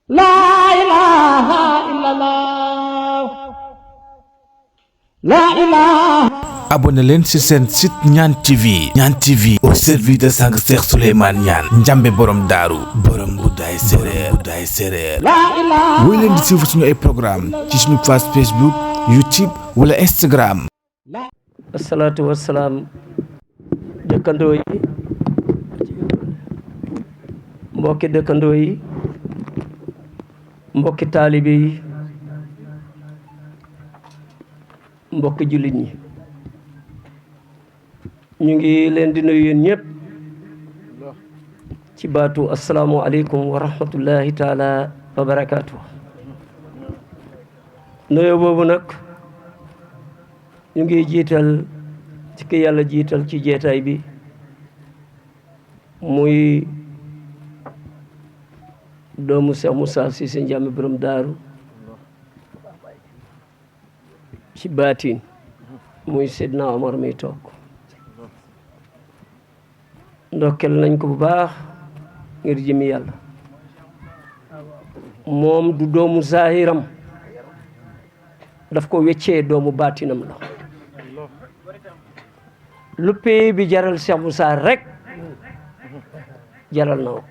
laa ilaaha illallah laa ilaaha. abonné leen ci seen site Niane TV. Niane TV au service de sang Cheikh Souleymane Niane njambe borom daaru borom guddaay séréer laa ilaaha. woy leen di suivre suñu ay programme ci suñu page Facebook YouTube wala Instagram. asalaatu wasalaam dëkkandoo yi mbokki dëkkandoo yi mbokki taalibe yi mbokki jullit ñi ñu ngi leen di nuyu yéen ñëpp ci baatu asalaamu aleykum wa rahmatullahi taala wa barakaatu. nuyoo boobu nag ñu ngi jiital ci ki yàlla jiital ci jeetaay bi muy doomu Cheikh Moussa Cissé Ndiamé borom daaru ci baatin muy Seydina Omar mi toog ndokkel nañ ko bu baax ngir jëmi yàlla moom du doomu zahiram daf ko weccee doomu baatinam la lu pays bi jaral Cheikh Moussa rek jaral na ko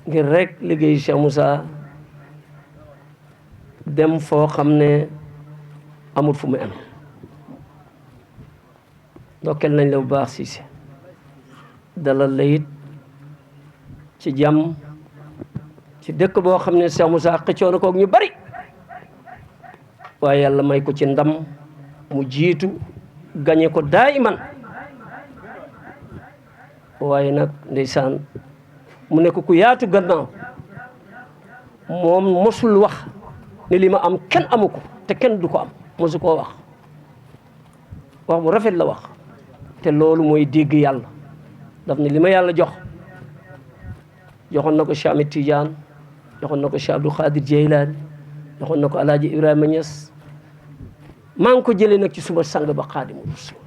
ngir rek liggéey Cheikh Moussa dem foo xam ne amul fu mu am ndokkeel nañ la bu baax Cissé dalal la it ci jàmm ci dëkk boo xam ne Cheikh Moussa xëccoo na ko ak ñu bari waaye yàlla may ko ci ndam mu jiitu gañe ko daayiman waaye nag ndeysaan mu nekk ku yaatu gannaaw moom mosul wax ne li ma am kenn amu ko te kenn du ko am mosu koo wax wax bu rafet la wax te loolu mooy dégg yàlla daf ne li ma yàlla joxoon na ko Cheikh Ahmed Tidiane joxoon na ko Cheikh Abdou Khadir Jeylaani joxoon na ko Alaaji Ibrahima Niass maa ngi ko jëlee nag ci suma sang ba Xaadimu Rasuul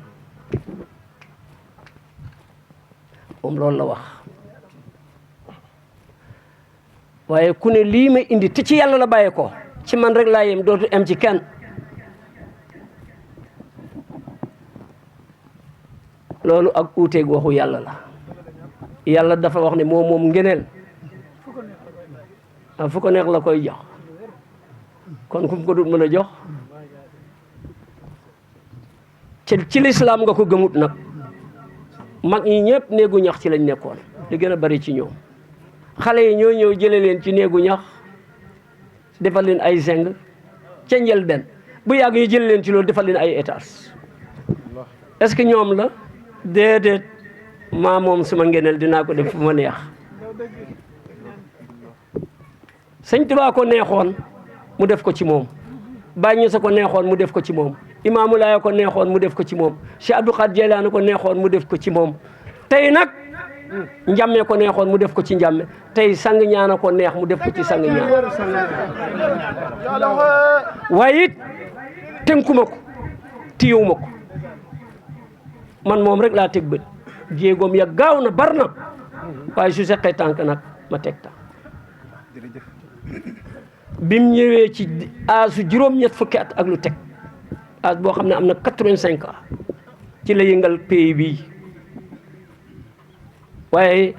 moom loolu la wax waaye ku ne lii ma indi te ci yàlla la bàyyee ko ci man rek laa yem dootu am ci kenn loolu ak uuteeg waxu yàlla la yàlla dafa wax ne moom ngeneel fu ko neex la koy jox kon kum ko dut mën a jox ci lislaam nga ko gëmut nag mag ñi ñëpp néegu ñax ci lañ nekkoon li gën a bari ci ñoom xale yi ñoo ñëw jële leen ci néegu ñax defal leen ay zeng ca njëlbeen bu yàgg ñu jële leen ci loolu defal leen ay étage est-ce que ñoom la déedéet maa moom suma ngeneel dinaa ko def fu ma neex sëñ Tuubaa ko neexoon mu def ko ci moom Baay Ñas ko neexoon mu def ko ci moom Imaamu Laay ko neexoon mu def ko ci moom Cheikh Abdou Khadir Jeylaani ko neexoon mu def ko ci moom tey nag njàmme ko neexoon mu def ko ci njàmme tey sang ñaana ko neex mu def ko ci sang ñaan waaye it tënkuma ko tiyuma ko man moom rek laa teg bët jéegoom ya gaaw na bar na waaye su seqee tànk nag ma teg ta bim ñëwee ci âge juróom-ñett fukki at ak lu teg âge boo xam ne am na 85 ans ci la yëngal pays bii waaye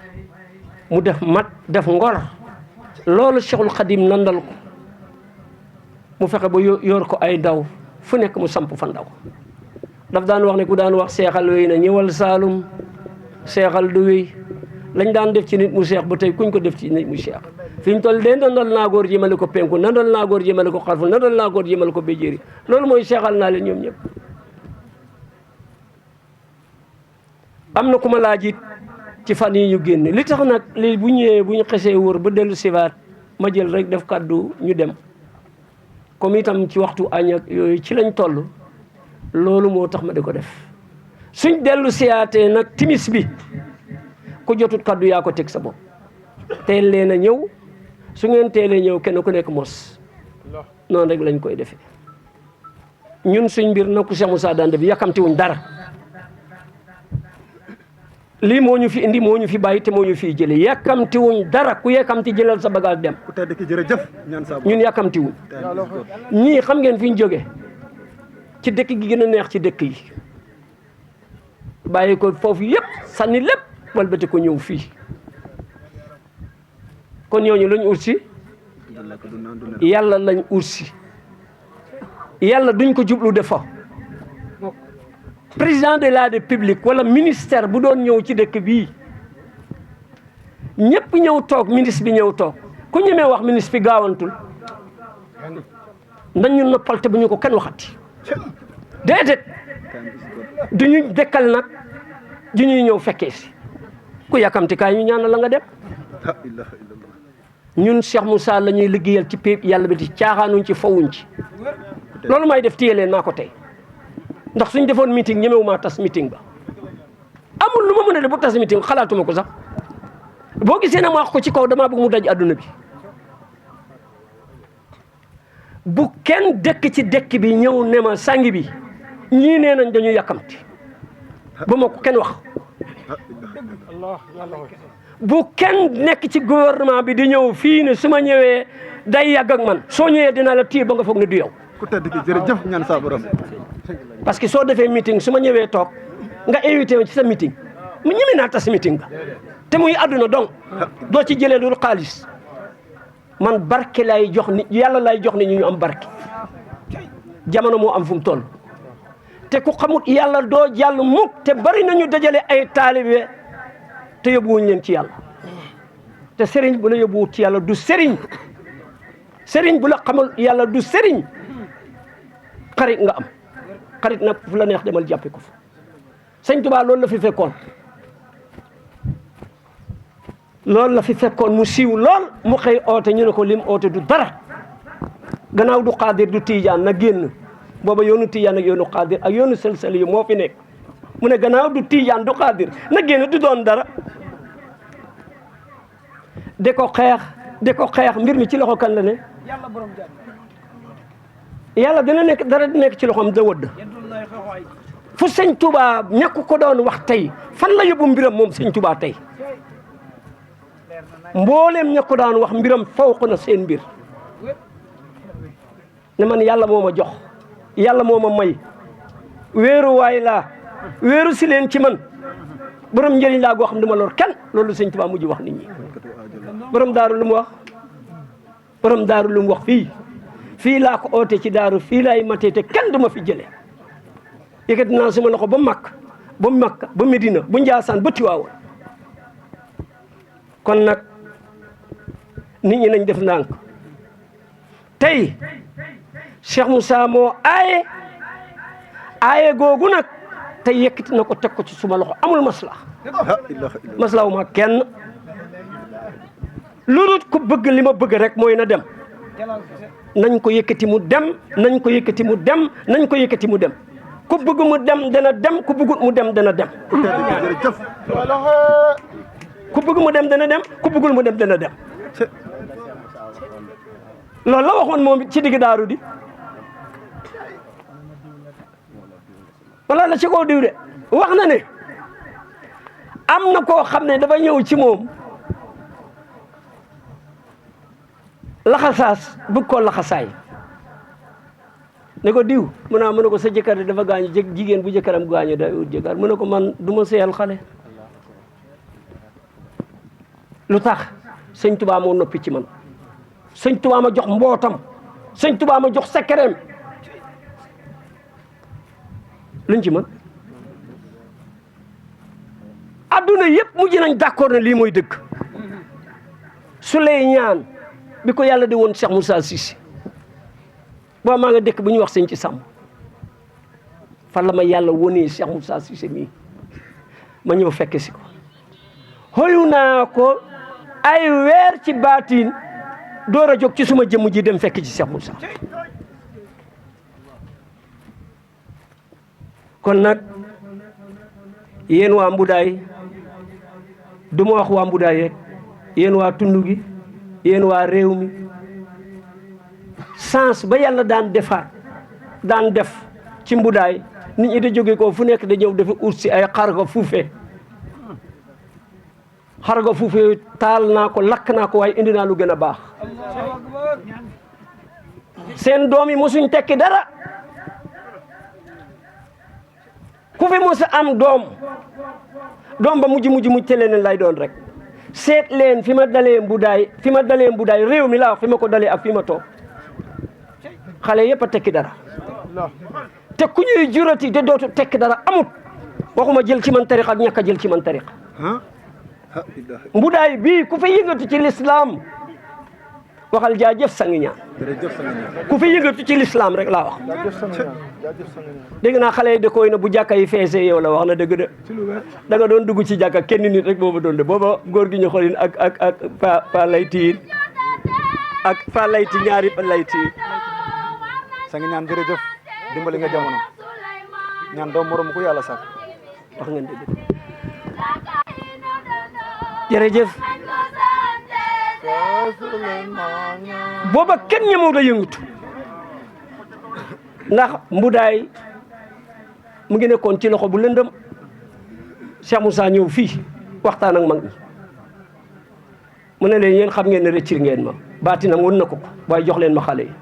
mu def mat def ngor loolu Cheikhul Khadim nandal ko mu fexe ba yor ko ay ndaw fu nekk mu samp fa ndaw daf daan wax ne ku daan wax seexal wéy na ñëwal Saalum seexal du wéy lañ daan def ci nit mu seex ba tey kuñ ko def ci nit mu seex fi ñu toll dee nandal naa góor jëmale ko penku nandal naa góor jëmale ko xarfu nandal naa góor jëmale ko béjéeri loolu mooy seexal naa leen ñoom ñëpp am na ku ma laaj it ci fan yi ñu génn li tax nag li bu ñëwee bu ñu xesee wër ba dellu siwaat ma jël rek def kàddu ñu dem comme itam ci waxtu añ ak yooyu ci lañ toll loolu moo tax ma di ko def suñ dellu siyaatee nag timis bi ku jotut kàddu yaa ko teg sa bopp teel leen a ñëw su ngeen teelee ñëw kenn ku nekk mos noonu rek lañ koy defee ñun suñ mbir na ku Cheikh Moussa daan def yàkkamti wuñ dara lii moo ñu fi indi moo ñu fi bàyyi te moo ñu fiy jëlee yàkkamti wuñ dara ku yàkkamti jëlal sa bagage dem. ku tedd ki jërëjëf ñaan sa ñun yàkkamti wuñ ñii xam ngeen fi ñu jóge ci dëkk gi gën a neex ci dëkk yi bàyyi ko foofu yëpp sànni lépp walbati ko ñëw fii kon ñooñu lañ ursi yàlla lañ ursi yàlla duñ ko jublu defa président de la république wala ministère bu doon ñëw ci dëkk bii ñëpp ñëw toog ministre bi ñëw toog ku ñemee wax ministre bi gaawantul nañ ñu noppal te bu ñu ko kenn waxati déedéet du ñu dekkal nag du ñuy ñëw fekkee si ku yàkkamti kaay ñu ñaan la nga dem ñun Cheikh Moussa la ñuy liggéeyal ci péep yàlla bi di caaxaanuñ ci fawuñ ci loolu may def téye leen maa ko tey ndax suñ defoon meeting ñemewu maa tas meeting ba amul lu ma mën a def bu tas meeting xalaatuma ko sax boo gisee nag ma wax ko ci kaw damaa bëgg mu daj àdduna bi bu kenn dëkk ci dëkk bi ñëw ne ma sangi bi ñii nee nañ dañu yàkkamti ba ma ko kenn wax bu kenn nekk ci gouvernement bi di ñëw fii ne su ma ñëwee day yàgg ak man soo ñëwee dina la tiir ba nga foog ne du yow ku tedd ki jërëjëf ñaan sa borom parce que soo defee meeting su ma ñëwee toog nga invité ci sa meeting mu ñeme naa tas meeting ba te muy àdduna donc doo ci jëlee lu xaalis man barke lay jox nit yàlla lay jox nit ñu am barke jamono moo am fu mu toll te ku xamut yàlla doo jàll mukk te bari nañu dajale ay taalibe te yóbbuwuñ leen ci yàlla te sëriñ bu la yóbbuwut ci yàlla du sëriñ sëriñ bu la xamul yàlla du sëriñ xarit nga am xarit nag fu la neex demal jàppe ko fa sëñ Tuubaa loolu la fi fekkoon loolu la fi fekkoon mu siiw lool mu xëy oote ñu ne ko lim oote du dara gannaaw du xaadir du tiijaan na génn booba yoonu tiijaan ak yoonu xaadir ak yoonu sel-sel yi moo fi nekk mu ne gannaaw du tiijaan du xaadir na génn du doon dara de ko xeex mbir mi ci loxo kan la ne yàlla dina nekk dara di nekk ci loxoom da wëdd fu sëñ Touba ñàkk ko doon wax tey fan la yóbbu mbiram moom sëñ Touba tey mbooleem ña ko daan wax mbiram fawq na seen mbir ne man yàlla moo ma jox yàlla moo ma may wéeru waay laa wéeru si leen ci man borom njëriñ laa goo xam ne ma lor kenn loolu sëñ Touba mujj wax nit ñi borom daaru lu mu wax borom daaru lu mu wax fii laa ko oote ci daaru fii laay matee te kenn du ma fi jële yëkkati naa sama loxo ba Makka ba Medina ba Njaasaan ba Tiwaawan kon nag nit ñi nañ def ndànk tey Cheikh Moussa moo aaye googu nag tey yëkkati na ko teg ko ci suma loxo amul maslaa wu ma kenn lu dul ku bëgg li ma bëgg rek mooy na dem nañ ko yëkkati mu dem nañ ko yëkkati mu dem nañ ko yëkkati mu dem ku bëgg mu dem dana dem ku bëggut mu dem dana dem ku bëgg mu dem dana dem ku bëggul mu dem dana dem loolu la waxoon moom ci digg daaru di wala la ci kaw diw de wax na ne am na koo xam ne dafa ñëw ci moom laxasaas bëgg koo laxasaay ne ko diw mu ne ko sa jëkkër dafa gaañu jigéen bu jëkkëram gaañu day ut jëkkër mu ne ko man du ma seyal xale lu tax sëñ Tuubaa moo noppi ci man sëñ Tuubaa ma jox mbootam sëñ Tuubaa ma jox sekkereem luñ ci mën adduna yëpp mujj nañ d'accord na lii mooy dëgg su lay ñaan bi ko yàlla di woon Cheikh Moussa Cissé boo maa nga dëkk bu ñuy wax sëñ ci sàmm fan la ma yàlla wonee Cheikh Moussa Cissé mii ma ñëw fekke si ko xoyu naa ko ay weer ci baatiin door a jóg ci suma jëmm ji dem fekk ci Cheikh Moussa kon nag yéen waa Mbudaay du ma wax waa Mbudaay rek yéen waa tund gi yéen waa réew mi sens ba yàlla daan def ci Mbudaay nit ñi da jóge ko fu nekk da ñëw dafa ut si ay xar ko fuufe xarga fuufu taal naa ko lakk naa ko waaye indi naa lu gën a baax seen doom yi mosuñ tekki dara ku fi mos a am doom ba mujj te leneen lay doon rek seet leen fi ma dalee mbudaay réew mi laa wax fi ma ko dalee ak fi ma toog xale yëpp a tekki dara te ku ñuy jurati te dootu tekki dara amut waxuma jël ci man tariq ak ñàkk a jël ci man tariq mbudaay bii ku fi yëngatu ci lislaam waxal jaajëf sangi ñaan ku fi yëngatu ci lislaam rek laa wax dégg naa xale yi de koy na bu jàkka yi feesee yow la wax na dëgg de da nga doon dugg ci jàkka kenn nit rek booba doon de booba góor gi ñu xoolin ak pa layti ak pa layti ñaari pa layti sangi ñaan jërëjëf dimbali nga jamono ñaan doom morom ko yàlla sàkk wax ngeen dëgg jërëjëf booba kenn ñemoo da yëngutu ndax mbudaay mu ngi nekkoon ci loxo bu lëndëm Cheikh Moussa ñëw fii waxtaan ak mag ñi mu ne leen yéen xam ngeen ne rëccir ngeen ma baati na woon na ko waaye jox leen ma xale yi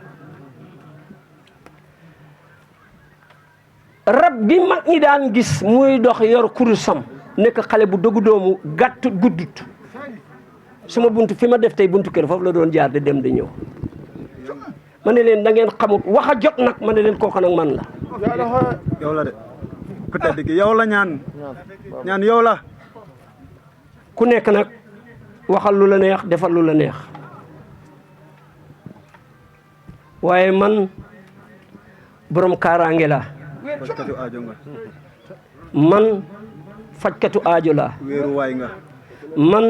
rab bi mag ñi daan gis muy dox yor kurusam nekk xale bu dëggu doomu gàtt guddut suma buntu fi ma def tey buntu kër foofu la doon jaar di dem di ñëw ma ne leen da ngeen xamut wax a jot nag ma ne leen kooku nag man la yow la de ku tedd gi yow la ñaan yow la ku nekk nag waxal lu la neex defal lu la neex waaye man borom kaaraange la fajkatu aajo nga man fajkatu aajo la wéeruwaay nga man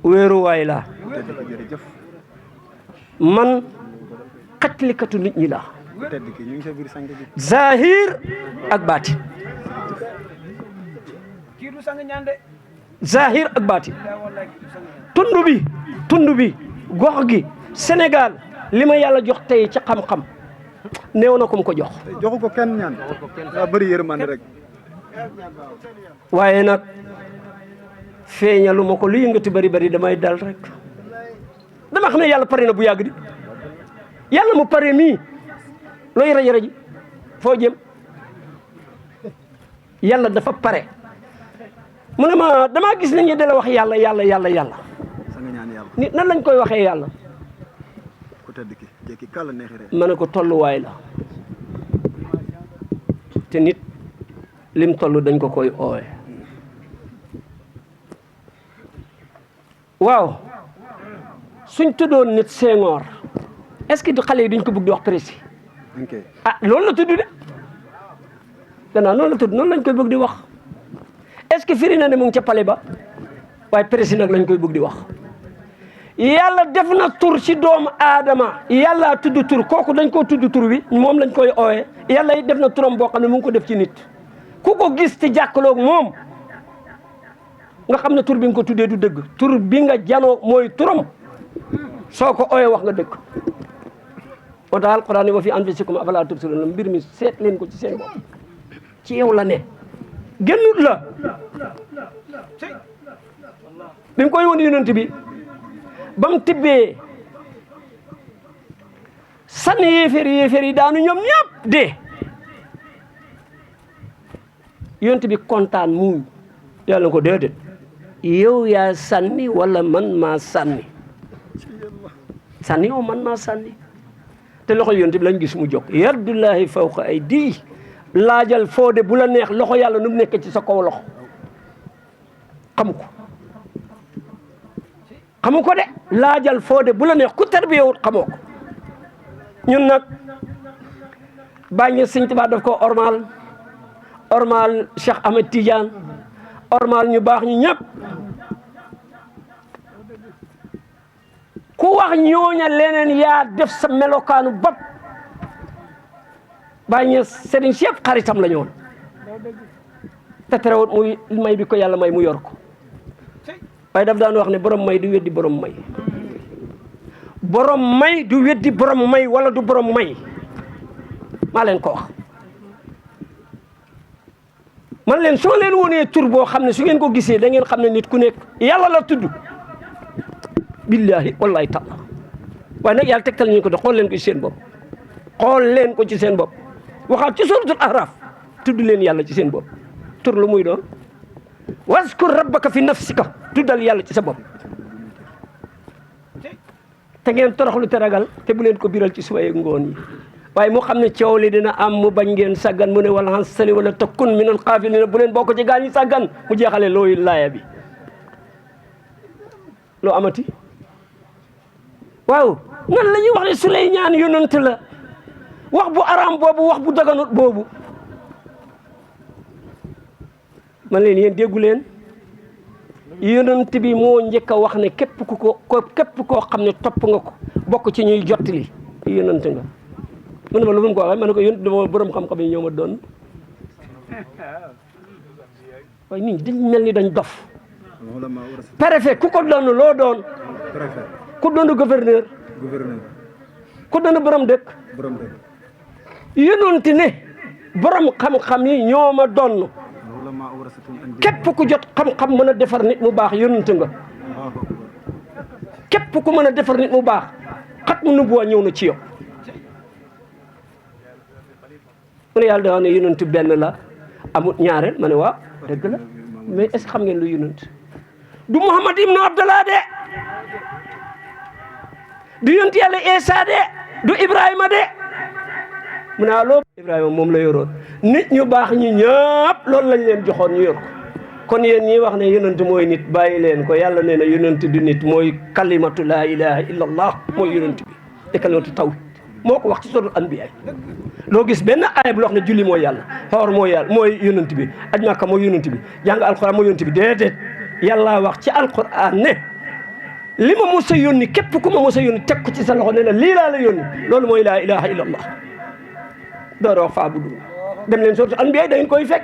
wéeruwaay la jërëjëf man xatlikatu nit ñi la tedd ki ñu ngi sa biir sang bi zahir ak baati zahir ak baati tund bi gox gi Sénégal li ma yàlla jox tey ci xam-xam néew na ko mu ko jox joxu ko kenn ñaan daa bëri yërmande rek waaye nag feeñalu ma ko lu yëngati bari damay dal rek dama xam ne yàlla pare na bu yàgg di yàlla mu pare mii looy raji foo jëm yàlla dafa pare mu ne ma damaa gis nañu dala wax yàlla sang ñaan yàlla nit nan lañ koy waxee yàlla ku tedd ki jekki kàlla neexi rek ma ne ko tolluwaay la te nit lim toll dañ ko koy oowe waaw suñ tuddoon nit Senghor est-ce que xale yi duñ ko bëgg di wax précis loolu la tudd de gannaaw noonu la tudd noonu lañ koy bëgg di wax est-ce que firi na ne mu ngi ca pale ba waaye précis nag lañ koy bëgg di wax yàlla def na tur ci doomu aadama yàlla tudd tur kooku dañ koo tudd tur wi moom lañ koy ooyee yàlla it def na turam boo xam ne mu ngi ko def ci nit ku ko gis ci jàkkaloog moom nga xam ne tur bi nga ko tuddee du dëgg tur bi nga janoo mooy turam soo ko ooyee wax nga dëgg moo tax alquran ne wa fi anfusikum afalaa tubsiruun mbir mi seet leen ko ci seen bopp ci yow la ne génnut la bi nga koy woon yonent bi ba mu tibbee sànni yéeféer yi daanu ñoom ñëpp dee yonent bi kontaan muuñ yàlla ko déedéet yow yaa sànni wala man maa sànni yow man maa sànni te loxo yonent bi lañ gis mu jóg yardullahi fawqa aydi laajal foode bu la neex loxo yàlla nu mu nekk ci sa kaw loxo xamu ko de laajal foode bu la neex ku tarbiyewut xamoo ko ñun nag bàyyi Sëñ Tuubaa daf ko ormal Cheikh Ahmed Tidiane ormal ñu baax ñu ñëpp ku wax ñooña leneen yaa def sa melokaanu bopp bàyyi sëriñ si yëpp xaritam la ñu woon te terewut muy may bi ko yàlla may mu yor ko waaye daf daan wax ne borom may du weddi borom may du weddi borom may wala du borom may maa leen ko wax man leen soo leen wonee tur boo xam ne su ngeen ko gisee da ngeen xam ne nit ku nekk yàlla la tudd billahi wallahi taala waaye nag yàlla tegtal ñu ko de xool leen ko ci seen bopp xool leen ko ci seen bopp waxaat ci suratul Araf tudd leen yàlla ci seen bopp tur lu muy doon waskur rabbaka fi nafsika tuddal yàlla ci sa bopp te ngeen toroxlu te ragal te bu leen ko biral ci suba yeeg ngoon yi waaye mu xam ne coow li dina am mu bañ ngeen sàggan mu ne wala hansali wala takun min al xaafilina bu leen bokk ci gaa ñi sàggan mu jeexale looyu laaya bi loo amati waaw nan la ñuy wax ne Suleymaan yonent la wax bu araam boobu wax bu daganut boobu man leen yéen déggu leen yonent bi moo njëkk a wax ne képp koo xam ne topp nga ko bokk ci ñuy jottali yonent nga mu ne ma lu mu ko waxee ma ne ko yonent dama borom xam-xam yi ñoo ma doon waaye nit ñi dañ mel ni dañ dof préfet ku ko doon loo doon ku doon gouverneur ku doon borom dëkk yonent ne borom xam-xam yi ñoo ma doon képp ku jot xam-xam mën a defar nit mu baax yonent nga képp ku mën a defar nit mu baax xat mu nubuwa ñëw na ci yow mu ne yàlla da wax ne yonent benn la amul ñaareel ma ne waaw dëgg la mais est-ce que xam ngeen lu yonent du Muhammad ibnu Abdallah de du yonent yàlla Isa de du Ibrahima de mu ne allo Ibrahima moom la yoroon nit ñu baax ñi ñëpp loolu lañ leen joxoon ñu yor ko kon yéen ñi wax ne yonent mooy nit bàyyi leen ko yàlla nee na yonent du nit mooy kalimatu laa ilaha illa allah mooy yonent bi te kalimatu tawhid moo ko wax ci suratul anbiya loo gis benn aaya bu wax ne julli mooy yàlla xoor mooy yàlla mooy yonent bi aj Makka mooy yonent bi jàng alquran mooy yonent bi déedéet yàlla wax ci alquran ne li ma mos a yónni képp ku ma mos a yónni teg ko ci sa loxo ne la lii laa la yónni loolu mooy laa ilaha illa allah door wax faabudu dem leen suratul anbiya da ngeen koy fekk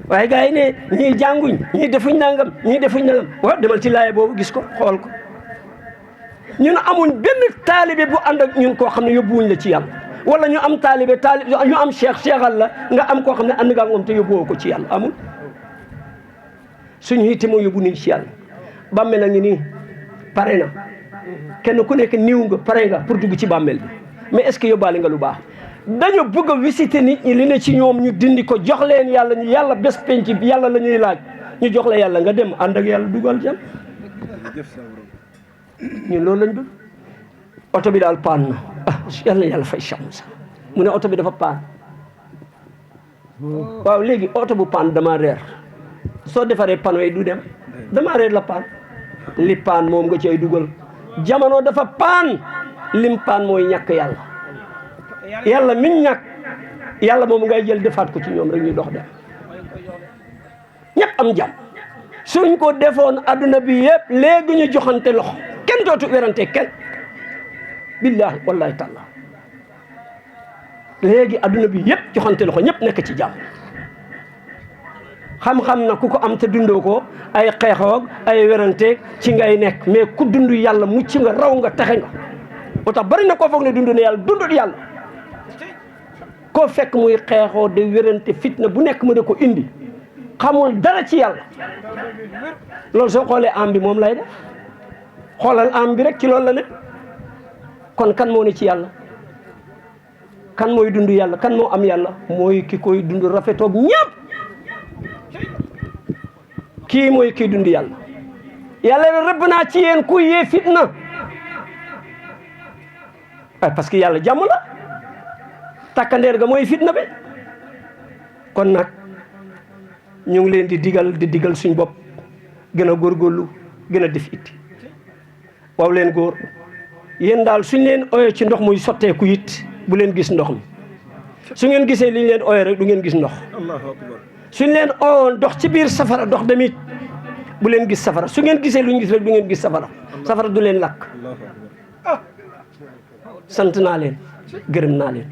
waaye gars yi ne ñii jànguñ ñii defuñ nangam ñii defuñ nangam waaw demal ci laaya boobu gis ko xool ko ñun amuñ benn taalibe bu ànd ak ñun koo xam ne yóbbuwuñ la ci yàlla wala ñu am taalibe ñu am cheikhal la nga am koo xam ne ànd nga ak moom te yóbbuwoo ko ci yàlla amul suñu yitte moo yóbbu nit ci yàlla bàmmeel a ngi nii pare na kenn ku nekk niw nga pare nga pour dugg ci bàmmeel bi mais est-ce que yóbbaale nga lu baax dañu bëgg a visiter nit ñi li ne ci ñoom ñu dindi ko jox leen yàlla ñu yàlla bés penc bi yàlla la ñuy laaj ñu jox la yàlla nga dem ànd ak yàlla dugal jam ñun loolu lañ bëgg oto bi daal paan na yàlla fay chance mu ne oto bi dafa paan waaw léegi oto bu paan dama reer soo defaree pano yi du dem dama reer la paan li paan moom nga cay dugal jamono dafa paan lim paan mooy ñàkk yàlla yàlla min ñàkk yàlla moom ngay jël defaat ko ci ñoom rek ñu dox dem ñëpp am jàmm suñ ko defoon adduna bi yëpp léegi ñu joxante loxo kenn dootu werante kenn billahi wallahi taala léegi adduna bi yëpp joxante loxo ñëpp nekk ci jàmm xam-xam na ku ko am te dundoo ko ay xeexoog ay werante ci ngay nekk mais ku dund yàlla mucc nga raw nga texe nga moo tax bari na koo foog ne dund na yàlla dundut yàlla koo fekk muy xeexoo de wérante fitna bu nekk mu de ko indi xamul dara ci yàlla loolu soo xoolee am bi moom lay def xoolal am bi rek ci loolu la ne kon kan moo ne ci yàlla kan mooy dund yàlla kan moo am yàlla mooy ki koy dund rafetoog ñëpp kii mooy kii dund yàlla yàlla rëbb naa ci yéen ku yee fitna parce que yàlla jàmm la takkandeer ga mooy fitna bi kon nag ñu ngi leen di digal suñ bopp gën a góorgóorlu gën a def it waaw leen góor yéen daal suñ leen oyee ci ndox muy sotteeku it bu leen gis ndox mi su ngeen gisee li ñu leen oyee rek du ngeen gis ndox suñ leen oyoon dox ci biir safara dox demit bu leen gis safara su ngeen gisee lu ñu gis rek du ngeen gis safara du leen lakk sant naa leen gërëm naa leen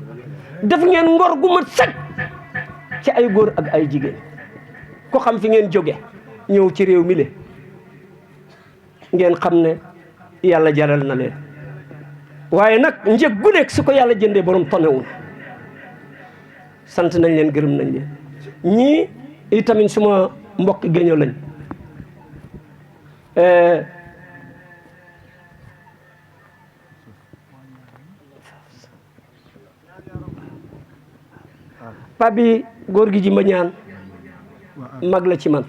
def ngeen ngor gu mat sëkk ci ay góor ak ay jigéen ko xam fi ngeen jóge ñëw ci réew mi le ngeen xam ne yàlla jaral na leen waaye nag njëg gu nekk su ko yàlla jëndee borom tonewul sant nañ leen gërëm nañ leen ñii itamit suma mbokk géño lañ pabi góor gi ji ma ñaan mag la ci man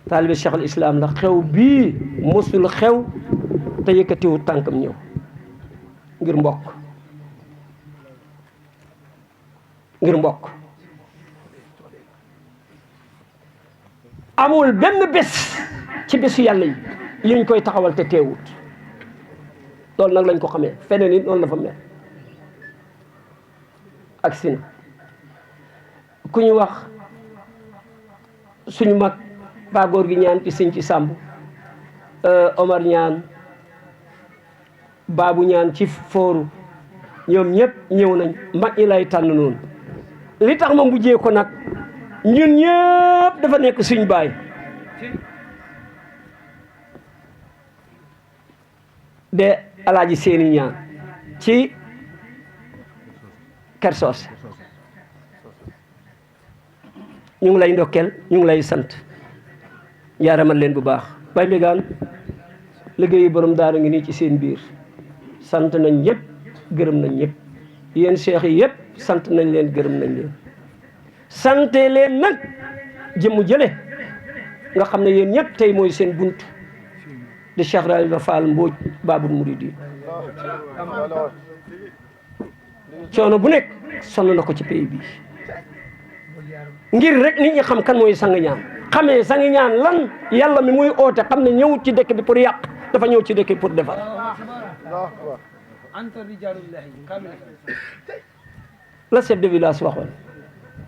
taalibe Cheikh al Islam la xew bii mosul xew te yëkkatiwu tànkam ñëw ngir mbokk amul benn bés ci bésu yàlla yi yuñ koy taxawal te teewut loolu nag lañ ko xamee feneen it noonu la fa mel ak sina ku ñu wax suñu mag ba góor gi ñaan ci sëñ ci sàmb Omar ñaan baabu ñaan ci fooru ñoom ñëpp ñëw nañ mag ñi lay tànn noonu li tax ma mujjee ko nag ñun ñëpp dafa nekk suñ baay de alaaji seeni ñaan ci Kersoos ñu ngi lay ndokkeel ñu ngi lay sant yaaramal leen bu baax bay mbégaan liggéeyu borom daara ngi nii ci seen biir sant nañ ñëpp gërëm nañ ñëpp yéen cheikh yi yëpp sant nañ leen gërëm nañ leen sante leen nag jëmu jële nga xam ne yéen ñëpp tey mooy seen bunt di Cheikh Ibrahima Fall Mbodj Babul Mouridi coono bu nekk sonn na ko ci pays bi ngir rek nit ñi xam kan mooy sang ñaan xamee sang ñaan lan yàlla mi muy oote xam ne ñëwut ci dëkk bi pour yàq dafa ñëw ci dëkk bi pour defar la chef de village waxoon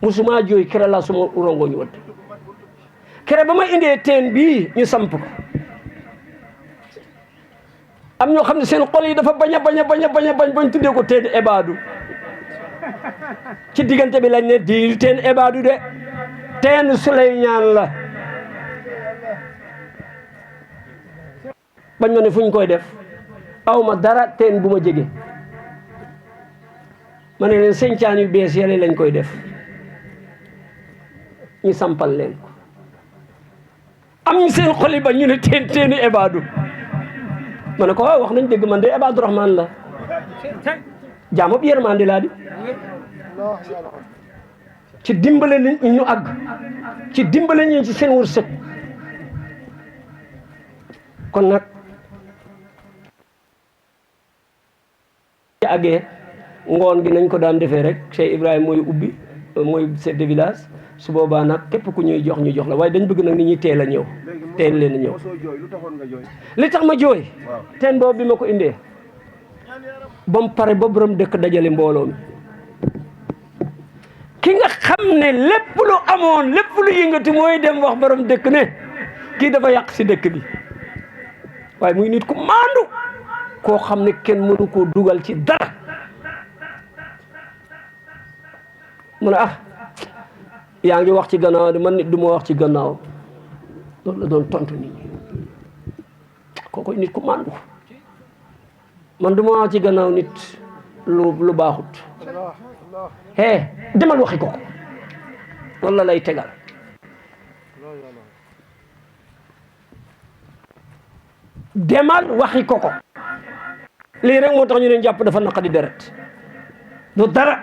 musuma jooy kere la suma rongo ñu wadd kere ba ma indee teen bii ñu samp ko am ñoo xam ne seen xol yi dafa bañ bañ tuddee ko teen Ebadu ci diggante bi lañ ne di teen Ebadu de teen Suleymaan la bañ ma ne fu ñu koy def aw ma dara teen bu ma jege ma ne leen sencaan yu bees yale lañ koy def ñu sampal leen ko am ñu seen xol yi ba ñu ne teenu Ebadu ma ne ko waaw wax nañ dëgg man de Ebadu Rahman la jaamob yërmande laa di ci dimbale nit ñi ñu àgg ci dimbale ñi ci seen wërsëg kon nag ci àggee ngoon gi nañ ko daan defee rek Cheikh Ibrahima mooy ubbi mooy chef de village su boobaa nag képp ku ñuy jox ñu jox la waaye dañ bëgg nag nit ñi teel a ñëw teel leen a ñëw li tax ma jooy teen boobu bi ma ko indee ba mu pare ba borom dëkk dajale mbooloo mi ki nga xam ne lépp lu amoon lépp lu yëngati mooy dem wax borom dëkk ne kii dafa yàq si dëkk bi waaye muy nit ku maandu koo xam ne kenn mënu koo dugal ci dara mu ne yaa ngi wax ci gannaaw de man nit du ma wax ci gannaaw loolu la doon tontu nit ñi kooku nit ku maandu man du ma wax ci gannaaw nit lu baaxut demal waxi ko loolu la lay tegal demal waxi ko lii rek moo tax ñu leen jàpp dafa naqadi deret du dara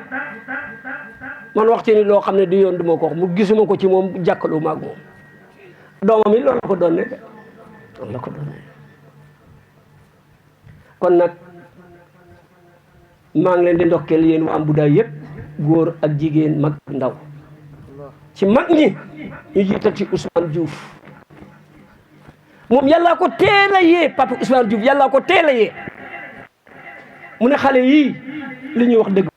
man wax ci ni loo xam ne di yoon du ma ko wax mu gisuma ko ci moom jàkkalu maag moom doomam yi loolu la ko doon ne loolu la ko doon ne kon nag maa ngi leen di ndokkeel yéen waa Mboudaay yëpp góor ak jigéen mag ak ndaw ci mag ñi ñu jiital ci Ousmane Diouf moom yàllaa ko teel a yee papa Ousmane Diouf yàllaa ko teel a yee mu ne xale yii li ñuy wax dëgg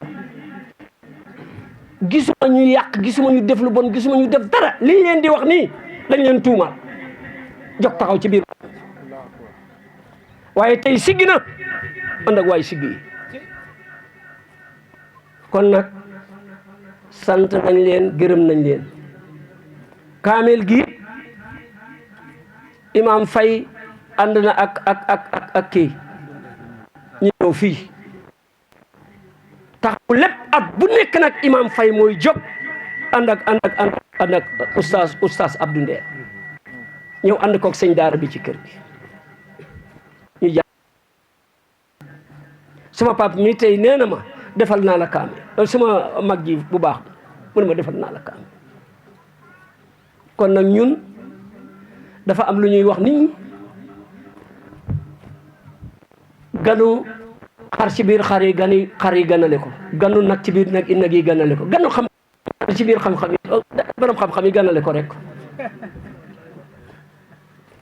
gisuma ñu yàq gisuma ñu def lu bon gisuma ñu def dara li leen di wax nii dañ leen tuumaal jóg taxaw ci biir waaye tey siggi na ànd ak waay siggi yi kon nag sant nañ leen gërëm nañ leen kaamel gi Imam Faye ànd na ak kii ñu ñëw fii taxaw lépp at bu nekk nag imam Faye mooy jóg ànd ak oustaz Abdou Ndeer ñëw ànd koog sëñ daara bi ci kër gi ñu jàng suma papa mi tey nee na ma defal naa la kaamil suma mag ji bu baax mu ne ma defal naa la kaamil kon nag ñun dafa am lu ñuy wax nit ñi ganu xar ci biir xar yi ganale ko ganu nag ci biir nag i nag yi ganale ko ganu xam ci biir xam-xam yi borom xam-xam yi ganale ko rek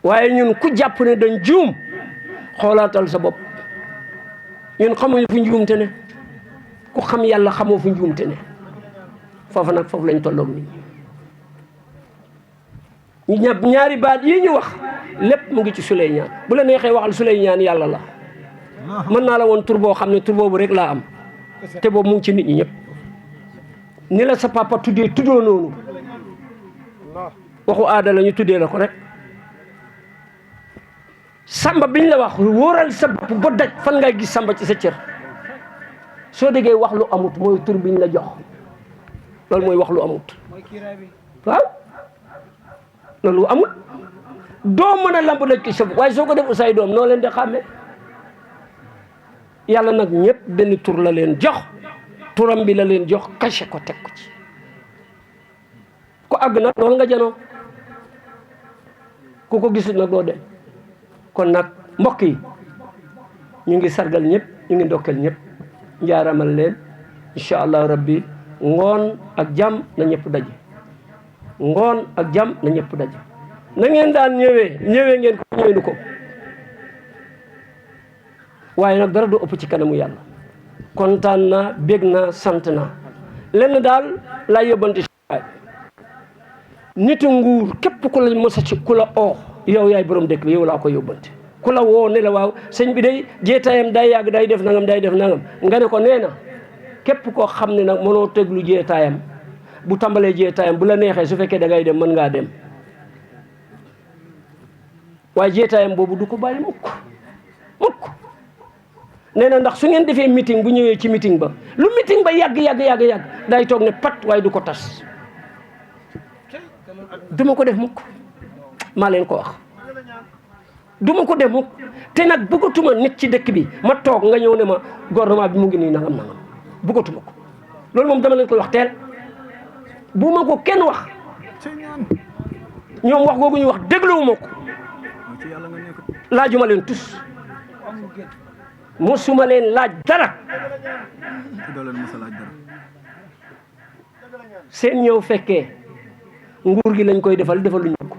waaye ñun ku jàpp ne dañ juum xoolaatal sa bopp ñun xamuñu fu njuumte ne ku xam yàlla xamoo fu njuumte ne foofu nag foofu lañ tolloog nit ñi ñaari baat yi ñu wax lépp mu ngi ci Souleymane bu la neexee waxal Souleymane yàlla la mën naa la woon tur boo xam ne tur boobu rek laa am te boobu mu ngi ci nit ñi ñëpp ni la sa papa tuddoo noonu waxu aada la ñu tuddee la ko rek samba biñ la wax wóoral sa bopp ba daj fan ngay gis samba ci sa cër soo déggee wax lu amut mooy tur biñ la jox loolu mooy wax lu amut waaw loolu amut doo mën a lamb daj ki sa waaye soo ko def say doom noo leen di xàmmee yàlla nag ñëpp benn tur la leen jox turam bi la leen jox caché ko teg ko ci ku àgg nag loolu nga janoo ku ko gisul nag doo dem kon nag mbokk yi ñu ngi sargal ñëpp ñu ngi ndokkeel ñëpp njaaramal leen incha allah rabbi ngoon ak jàmm na ñëpp daje ngoon ak jàmm na ñëpp daje na ngeen daan ñëwee ngeen ko ñëwee ko waaye nag dara du ëpp ci kanamu yàlla kontaan naa bég naa sant naa lenn daal laa yóbbante nitu nguur képp ku la mës a ci ku la oo yow yaay borom dëkk bi yow laa ko yóbbante ku la woo ne la waaw sëñ bi day jeetaayam day yàgg day def nangam nga ne ko nee na képp koo xam ne nag mënoo teglu jeetaayam bu tàmbalee jeetaayam bu la neexee su fekkee da ngay dem mën ngaa dem waaye jeetaayam boobu du ko bàyyi mukk nee na ndax su ngeen defee meeting bu ñëwee ci meeting ba lu meeting ba yàgg day toog ne pat waaye du ko tas duma ko def mukk maa leen ko wax duma ko def mukk te nag bëggatuma nit ci dëkk bi ma toog nga ñëw ne ma gouvernement bi mu ngi nii nangam bëggatuma ko loolu moom dama leen koy wax teel bu ma ko kenn wax ñoom wax googu ñu wax dégluwuma ko laajuma leen tus mosuma leen laaj dara seen ñëw fekkee nguur gi lañ koy defaluñ ma ko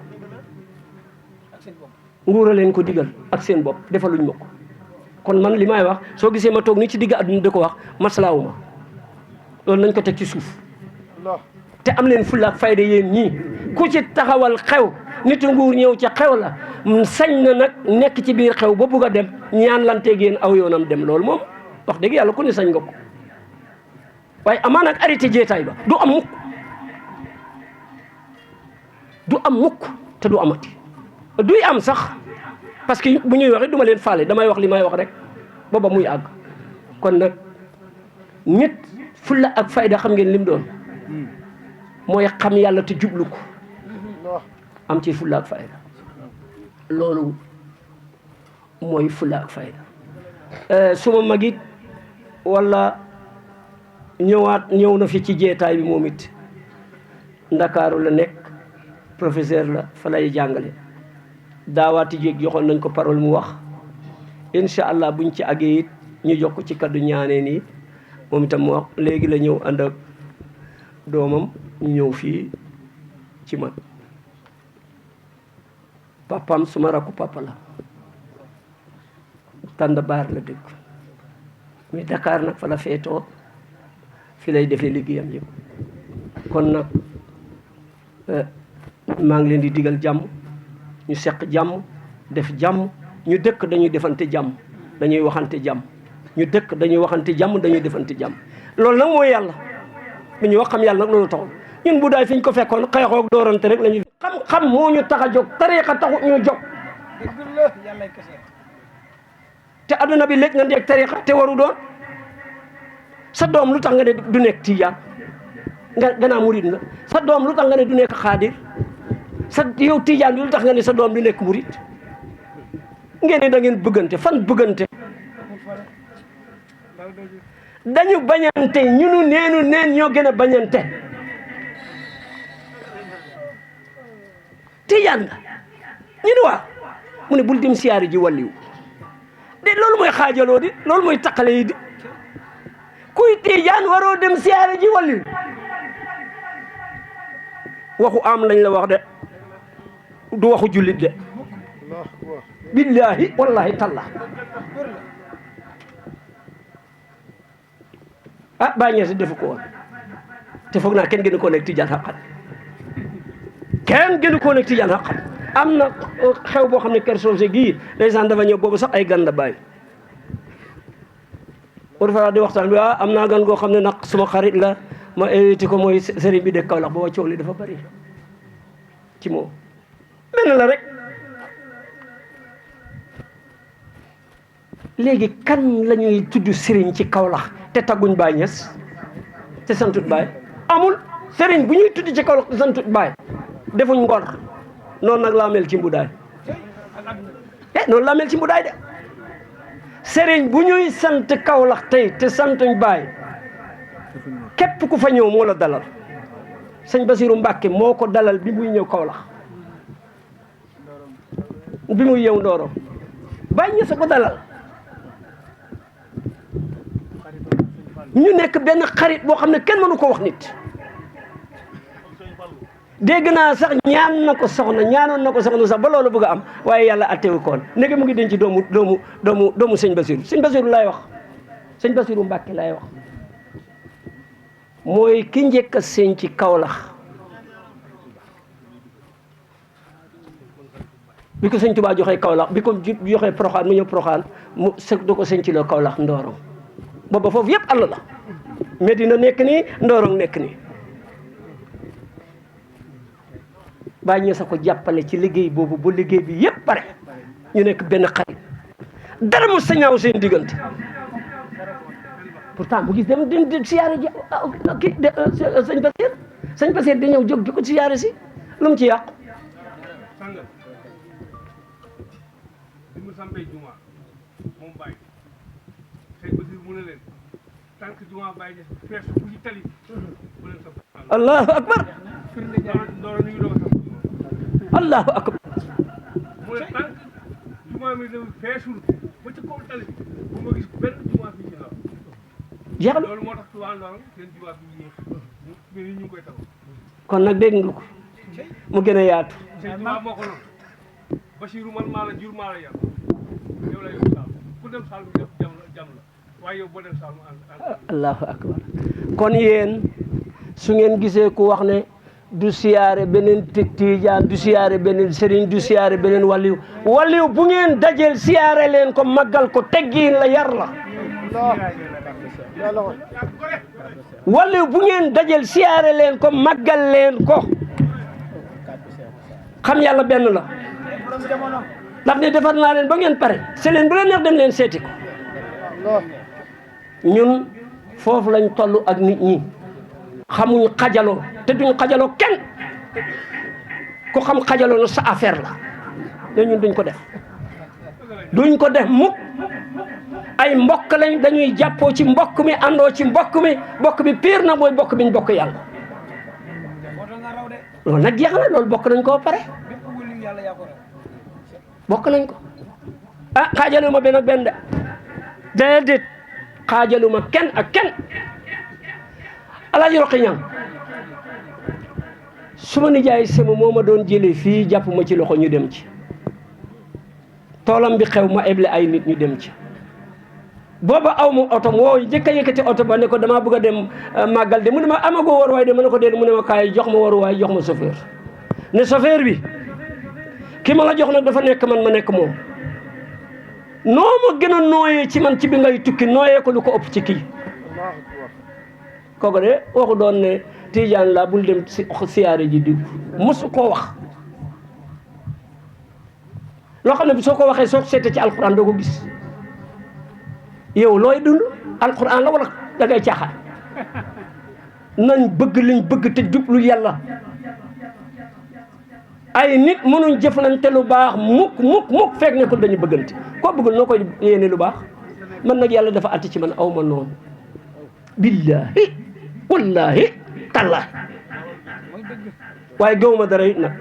nguur a leen ko digal ak seen bopp defaluñ ma ko kon man li may wax soo gisee ma toog ni ci digg àdduna di ko wax maslaawuma loolu nañ ko teg ci suuf te am leen fulla ak fayda yéen ñii ku ci taxawal xew nitu nguur ñëw ca xew la sañ na nag nekk ci biir xew ba bugg a dem ñaan lanteeg yéen aw yoonam dem loolu moom wax dëgg yàlla ku ne sañ nga ko waaye amaa nag arrêté jeetaay ba du am mukk te du amati duy am sax parce que bu ñuy waxee du ma leen faale damay wax li may wax rek booba muy àgg kon nag nit fulla ak fayda xam ngeen lim doon mooy xam yàlla te jublu ko am ci fulla ak fayda loolu mooy fulla ak fayda suma magit wala ñëw na fi ci jeetaay bi moom it ndakaaru la nekk professeur la fa lay jàngale daawaati jéeg joxoon nañ ko parole mu wax incha allah buñ ci àggee it ñu jox ko ci kaddu ñaanee nii moom itam mu wax léegi la ñëw ànd ak doomam ñu ñëw fii ci man papam suma rakku papa la tànd baar la dëkk mais Dakar nag fa la feetoo fi lay defee liggéeyam yëpp kon nag maa ngi leen di digal jàmm ñu seq jàmm def jàmm ñu dëkk dañuy defante jàmm dañuy waxante jàmm ñu dëkk dañuy waxante jàmm dañuy defante jàmm loolu nag mooy yàlla bu ñu wax xam yàlla nag loolu taxul ñun bu daay fi ñu ko fekkoon xeexoog doorante rek la ñu xam-xam moo ñu tax a jóg tariixa taxut ñu jóg te adduna bi léegi na ndeeg tariixa te waru doon sa doom lu tax nga ne du nekk tijaan nga gannaaw murid nga sa doom lu tax nga ne du nekk xaadir sa yow tijaan bi lu tax nga ne sa doom du nekk murid ngeen ne da ngeen bëggante fan bëggante dañu bañante ñunu neenu neen ñoo gën a bañante tijaan nga ñu ne waaw mu ne bul dem siyaari ji wàlliw de loolu mooy xaajaloo di loolu mooy taqale yi di kuy tijaan waroo dem siyaari ji wàlliw waxu am lañ la wax de du waxu jullit de billahi wallahi talla ah Baay Ñas defu ko woon te foog naa kenn gënu koo nekk tijaan xaqan kenn gënu koo nekk tijaan xaqan am na xew boo xam ne kër soose gii ndeysaan dafa ñëw boobu sax ay gan la bàyyi war fa di waxtaan bi am naa gan goo xam ne nag suma xarit la ma invité ko mooy sëriñ bi de Kaolack booba coow li dafa bari ci moom benn la rek léegi kan la ñuy tudd sëriñ ci Kaolack te tagguñ Baay Ñas te santut Baay amul sëriñ bu ñuy tudd ci Kaolack te santut Baay defuñ ngor noonu nag laa mel ci mbudaay noonu laa mel ci mbudaay de sëriñ bu ñuy sant Kaolack tey te santuñ Baay képp ku fa ñëw moo la dalal sëñ Basiru Mbàkke moo ko dalal bi muy ñëw Kaolack bi muy ñëw Ndoro Baay Ñas ko dalal ñu nekk benn xarit boo xam ne kenn mënu ko wax nit dégg naa sax ñaanoon na ko soxna sax ba loolu bëgg a am waaye yàlla attewu koon ndeke mu ngi denc doomu sëñ Basiru laay wax sëñ Basiru Mbàkke laay wax mooy ki njëkk a sëñ ci Kaolack bi ko sëñ Tuubaa joxee Kaolack bi ko joxee Poroxaan mu ñëw Poroxaan mu sëg da ko sëñ ci loo Kaolack Ndorong booba foofu yëpp àll la Medina nekk nii Ndorong nekk nii Baay Ñas a ko jàppale ci liggéey boobu ba liggéey bi yëpp pare ñu nekk benn xarit dara mu sañaaw seen diggante pourtant bu gis dem di siyaare ji kii sëñ Basiir di ñëw jóg di ko siyaare si lu mu ci yàqu allahu akbar allahu akbar jeexal kon nag dégg nga ko mu gën a yaatu Basiru man maa la jur maa la yar yow lay saal ku dem saal bi jam la waaye yow boo dem saal mu allahu akbar kon yéen su ngeen gisee ku wax ne du siyaare beneen tijaan du siyaare beneen sëriñ du siyaare beneen waliw bu ngeen dajeel siyaare leen ko màggal ko teggiin la yar la waliw bu ngeen dajeel siyaare leen ko màggal leen ko xam yàlla benn la ndax ne defar naa leen ba ngeen pare se leen bu leen neex dem leen seeti ko ñun foofu lañ toll ak nit ñi xamuñ xajaloo te duñ xajaloo kenn ku xam xajaloo na sa affaire la ne ñun duñ ko def mukk ay mbokk lañ dañuy jàppoo ci mbokk mi àndoo ci mbokk mi pire na mooy mbokk biñ bokk yàlla loolu nag jeex na loolu bokk nañ ko ba pare bokk nañ ko xaajaluma benn ak benn de déedéet xaajaluma kenn ak kenn Alaaji Roqi Ñaŋ su ma nijaay sama moo ma doon jëlee fii jàpp ma ci loxo ñu dem ci toolam bi xew ma eble ay nit ñu dem ci booba aw ma oto woo njëkk a yëkkati oto ba ne ko damaa bëgg a dem màggal de mu ne ma amagoo waruwaay de ma ne ko déedéet mu ne ma kaay jox ma waruwaay jox ma chauffeur ne chauffeur bi ki ma la jox nag dafa nekk man ma nekk moom noo ma gën a nooyee ci man ci bi ngay tukki nooyee ko lu ko ëpp ci kii kooku de waxu doon ne tijaan la bul dem siyaare ji di mosu koo wax loo xam ne bi soo ko waxee soo ko seetee ci alquran doo ko gis yow looy dund alquran la da ngay caaxaan nañ bëgg liñ bëgg te jublu yàlla. ay nit mënuñ jëflante lu baax mukk fekk ne ko dañu bëggante koo bëggul noo koy yéene lu baax. man nag yàlla dafa atti ci man aw ma noonu billahi wallahi tallaahi waaye gëwuma dara it nag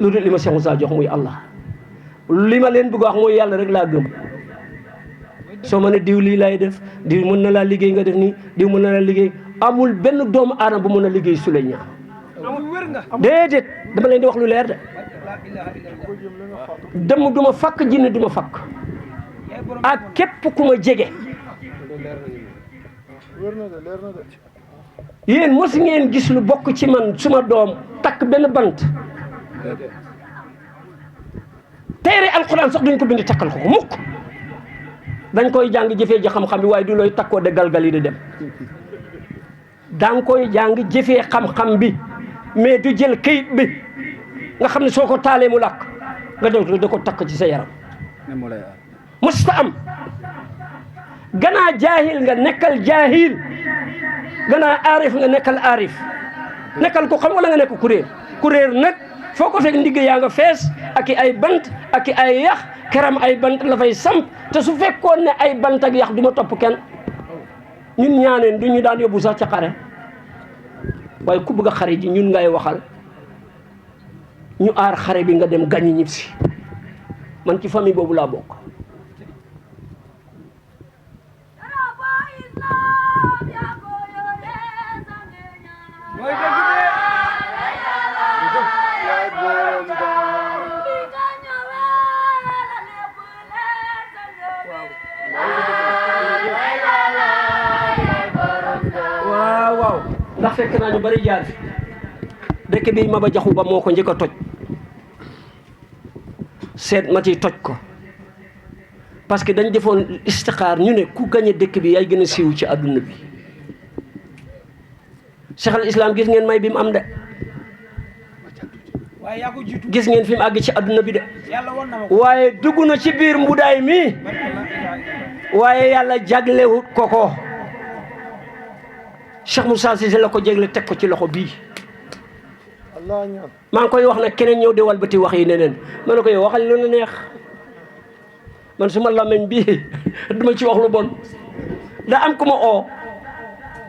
lu dul li ma Cheikh Moussa jox muy Allah li ma leen bëgg wax mooy yàlla rek laa gëm. soo ma ne diw lii laay def diw mën na laa liggéey nga def nii diw mën na laa liggéey amul benn doomu aadama bu mën a liggéey su lay ñaan déedéet dama leen di wax lu leer de dem du ma fakk jinne du ma fakk ak képp ku ma jege. yéen mos ngeen gis lu bokk ci man suma doom takk benn bant téere alxuraan sax duñ ko bind takkal ko mukk dañ koy jàng jëfee ji xam-xam bi waaye du looy takkoo de galgal yi di dem danga koy jàng jëfee xam-xam bi mais du jël kayit bi nga xam ne soo ko taalee mu làkk nga def da ko takk ci sa yaram musta am ganaa jaahil nga nekkal jaahil ganaa aarif nga nekkal aarif nekkal ko xam wala nga nekk kuréer nag foo ko fekk ndigg yaa nga fees ak i ay bant ak i ay yax keram ay bant la fay samp te su fekkoon ne ay bant ak yax du ma topp kenn ñun ñaaneen du ñu daan yóbbu sax ca xare waaye ku bëgg a xare ji ñun ngay waxal ñu aar xare bi nga dem gañi ñib si man ci famille boobu laa bokk. waaw ndax fekk naa ñu bari jaar fi dëkk bi Maba Jaxu Ba moo ko njëkk a toj seet ma ci toj ko parce que dañ defoon istixaar ñu ne ku gañe dëkk bi yaay gën a siiw ci àdduna bi. Cheikh al Islam gis ngeen may bi mu am de gis ngeen fi mu àgg ci àdduna bi de waaye dugg na ci biir mbudaay mi waaye yàlla jaglewut ko Cheikh Moussa Cissé la ko jégle teg ko ci loxo bii maa ngi koy wax nag keneen ñëw di walbati wax yi neneen ma ne ko yow waxal lu la neex man suma làmmiñ bii duma ci wax lu bon da am ku ma oo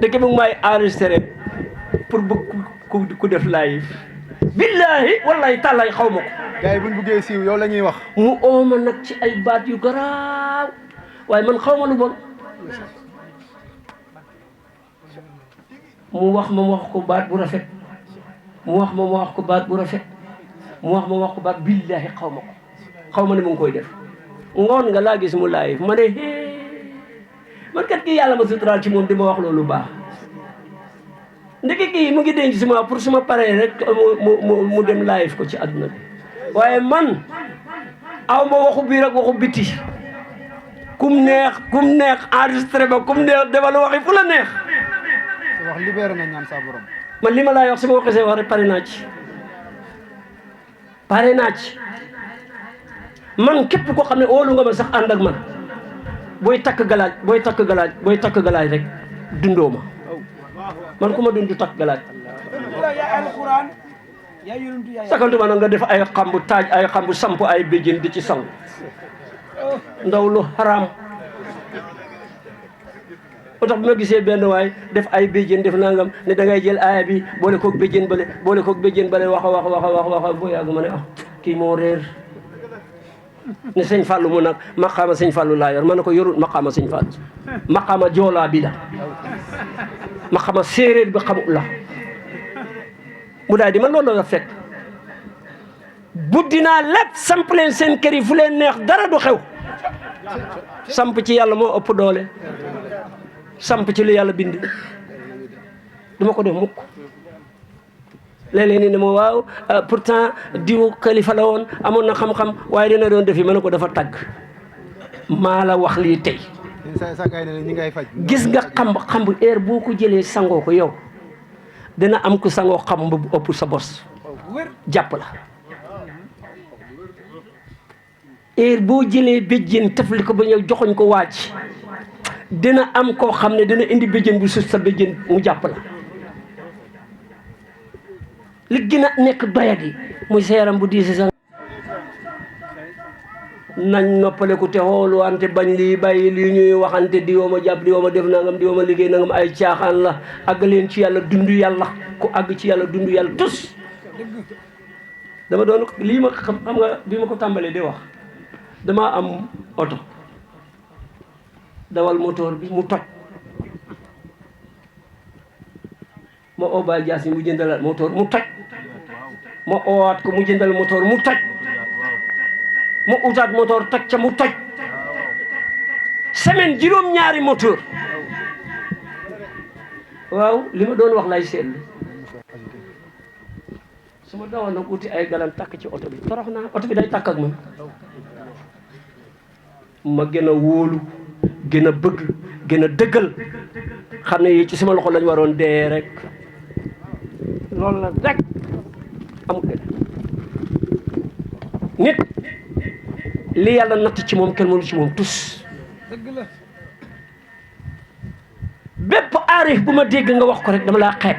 dëkk bi may enregistré pour bëgg ku def live billahi wallahi tàllaay xaw ma ko gars yi buñ buggee siiw yow la ñuy wax mu oo ma nag ci ay baat yu garaaw waaye man xaw ma lu bon mu wax ma wax ko baat bu rafet mu wax ma wax ko baat bu rafet mu wax ma wax ko baat billahi xaw ma ko xaw ma ne mu ngi koy def ngoon nga laa gis mu live ma ne man kat kii yàlla ma suturaal ci moom di ma wax loolu baax ndeke kii mu ngi denc si ma pour suma paree rek mu dem live ko ci àdduna bi waaye man aw ma waxu biir ak waxu biti kum neex enregistré ba kum neex defal waxi fu la neex wax libéré na ñaan sa borom man li ma laay wax su ma ko xasee wax rek pare naa ci man képp koo xam ne óolu nga ma sax ànd ak man booy takk galaaj rek dundoo ma man ku ma dund takk galaaj sakantuma nag nga def ay xambu taaj ay xambu samp ay béjjén di ci saw ndaw lu xaraam moo tax bi ma gisee benn waay def ay béjjén def nangam ne da ngay jël aaya bi boole koog béjjén bale wax boo yàgg ma ne kii moo réer ne sëñ Fallou mu nag maqaama sëñ Fallou laa yor ma ne ko yorul maqaama sëñ Fallou maqaama joolaa bi la maqaama séeréer bi xamul la mu daal di man loolu la fekk buddi naa lépp samp leen seen kër yi fu leen neex dara du xew samp ci yàlla moo ëpp doole samp ci lu yàlla bind duma ko def mukk léeg-léeg ni ne ma waaw pourtant diw kalifa la woon amoon na xam-xam waaye dina doon defi ma ne ko dafa tàgg maa la wax lii tey gis nga xam heure boo ko jëlee sangoo ko yow dina am ku sangoo xam bu ëpp sa bos jàpp la heure boo jëlee béjjén tafli ko ba ñëw joxoñ ko waaj dina am koo xam ne dina indi béjjën bu sus sa béjjën mu jàpp la li gën a nekk doyat yi muy sa yaram bu diisi sax nañ noppaleku te xoolu wante bañ lii bàyyi lii ñuy waxante diwoo ma jàpp diwoo ma def nangam diwoo ma liggéey nangam ay caaxaan la àgg leen ci yàlla dund yàlla ku àgg ci yàlla dund yàlla tus dama doon lii ma xam nga bi ma ko tàmbalee di wax damaa am oto dawal moteur bi mu toj ma oo Baye Dias mu jëndal moteur mu toj ma oowaat ko mu jëndal moteur mu toj ma utaat moteur toj ca mu toj semaine juróom-ñaari moteur waaw li ma doon wax lay seetlu su ma dawoon nag uti ay galan takk ci oto bi torox naa oto bi day takk ak man ma gën a wóolu gën a bëgg gën a dëggal xam ne yi ci sama loxo lañ waroon dee rek loolu la rek amul leneen nit li yàlla natt ci moom kenn mënu ci moom tus bépp aarif bu ma dégg nga wax ko rek dama laa xeeb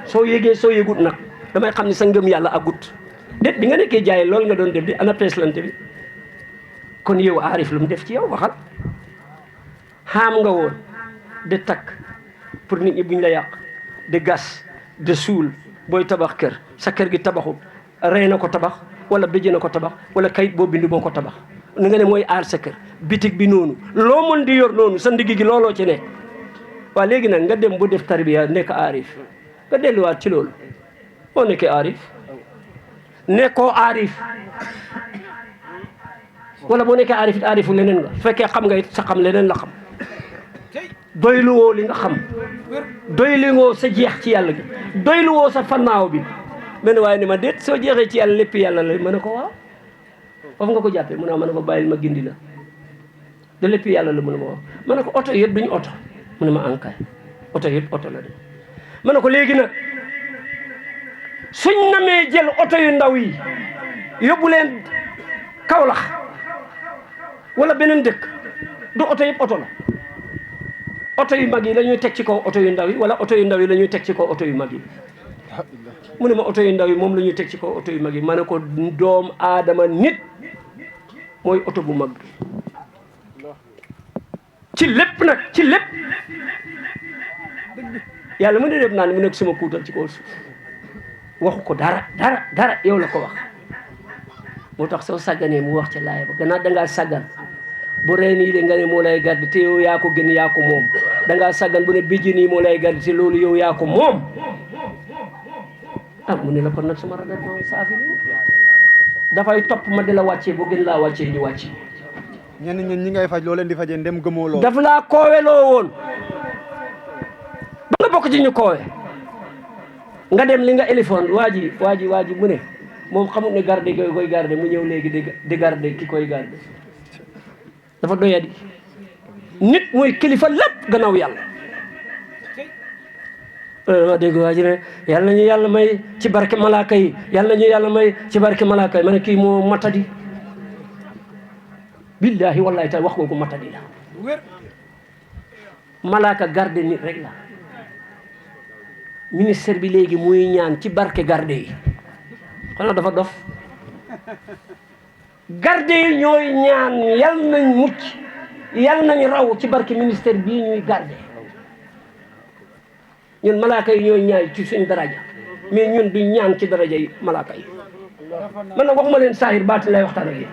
soo yégee soo yégut nag damay xam ne sa ngëm yàlla agut déet bi nga nekkee jaay loolu nga doon def di ana peeslante bi kon yow aarif lu mu def ci yow waxal xaam nga woon de takk pour nit ñi buñ la yàq de gas de suul booy tabax kër sa kër gi tabaxul rey na ko tabax wala béjj na ko tabax wala kayit boo bind moo ko tabax ni nga ne mooy aar sa kër bitig bi noonu loo mën di yor noonu sa ndigg gi looloo ci nekk waaw léegi nag nga dem bu def tarbiya nekk aarif nga delluwaat ci loolu boo nekkee aarif nekkoo aarif wala boo nekkee aarif it aarifu leneen nga fekkee xam nga it sa xam leneen la xam doyluwoo li nga xam doyluwoo sa jeex ci yàlla gi doyluwoo sa fannaaw bi mel waaye ni ma déet soo jeexee ci yàlla lépp yàlla la mën a ko waaw foofu nga ko jàppee mu ne ma ne ko bàyyil ma gindi la de lépp yàlla la mu ne ma wax ma ne ko oto yëpp duñu oto mu ne ma ankay oto yëpp oto la de ma ne ko léegi nag suñ namee jël oto yu ndaw yi yóbbu leen Kaolack wala beneen dëkk du oto yëpp oto la oto yu mag yi la ñuy teg ci kaw oto yu ndaw yi wala oto yu ndaw yi la ñuy teg ci kaw oto yu mag yi mu ne ma oto yu ndaw yi moom la ñuy teg ci kaw oto yu mag yi ma ne ko doom aadama nit mooy oto bu mag bi ci lépp nag ci lépp yàlla mu ne def naa ne mu nekk sama kuutal ci kaw suuf waxu ko dara yow la ko wax moo tax soo sàgganee mu wax ca laaya ba gannaaw dangaa sàggan bu reen yi de nga ne moo lay gàdd te yow yaa ko gën yaa ko moom dangaa sàggan bu ne bijjin yi moo lay gàdd te loolu yow yaa ko moom ah mu ne la kon nag sama ragal moom saafi dafay topp ma di la wàccee boo gën laa wàccee ñu wàcce ñenn ñi ngay faj loo leen di fajee ndem gëmoo lool daf laa kooweloo woon ba nga bokk ci ñu koowe nga dem li nga éléphone waa ji mu ne moom xamul ne garde koy garde mu ñëw léegi di garde ki koy garde dafa doyadi nit mooy kilifa lépp gannaaw yàlla ma dégg waa ji ne yàlla nañu yàlla may ci barke malaaka yi yàlla nañu yàlla may ci barke malaaka yi ma ne kii moo matadi billahi wallahi taala wax googu matadi la malaaka garde nit rek la ministère bi léegi muy ñaan ci barke garde yi xanaa dafa dof garde yi ñooy ñaan yal nañ mucc yal nañ raw ci barke ministère bii ñuy garde ñun malaaka yi ñooy ñaan ci suñ daraja mais ñun duñ ñaan ci daraja yi malaaka yi man nag waxuma leen saahir baatin lay waxtaan ak yéen